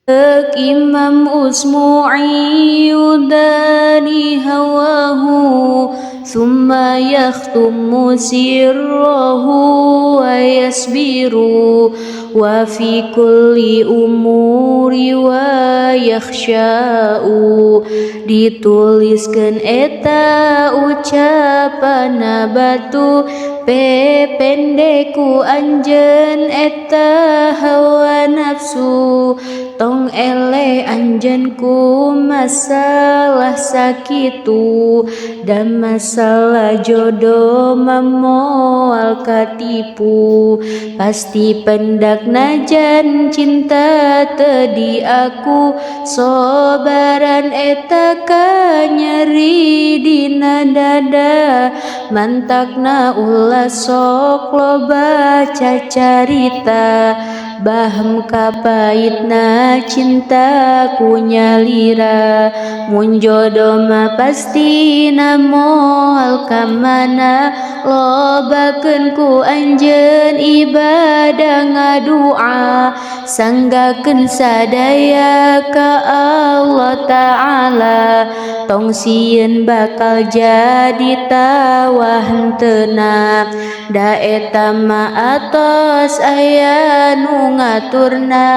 Imam Usmu'i yudani hawahu thumma yakhtumu sirrahu wa yasbiru wa fi kulli umuri wa yakhsha'u. Dituliskeun eta ucapan batu pependeku anjeun eta hawa nafsu. Tong eleh anjeun ku masalah sakitu, da masalah jodoh mah moal katipu. Pasti pendak najan cinta teu diaku, sobaran eta kanyeri dina dada. Mantakna ulah sok loba cacarita, bahem kapaitna cinta ku nyalira. Mun jodoh mah pastina moal ka mana, lobakeun ku anjeun ibadah ngadua. Sanggakeun sadaya ka Allah Ta'ala, tong sieun bakal jadi tawah henteuna. Da eta mah atos aya nu ngaturna.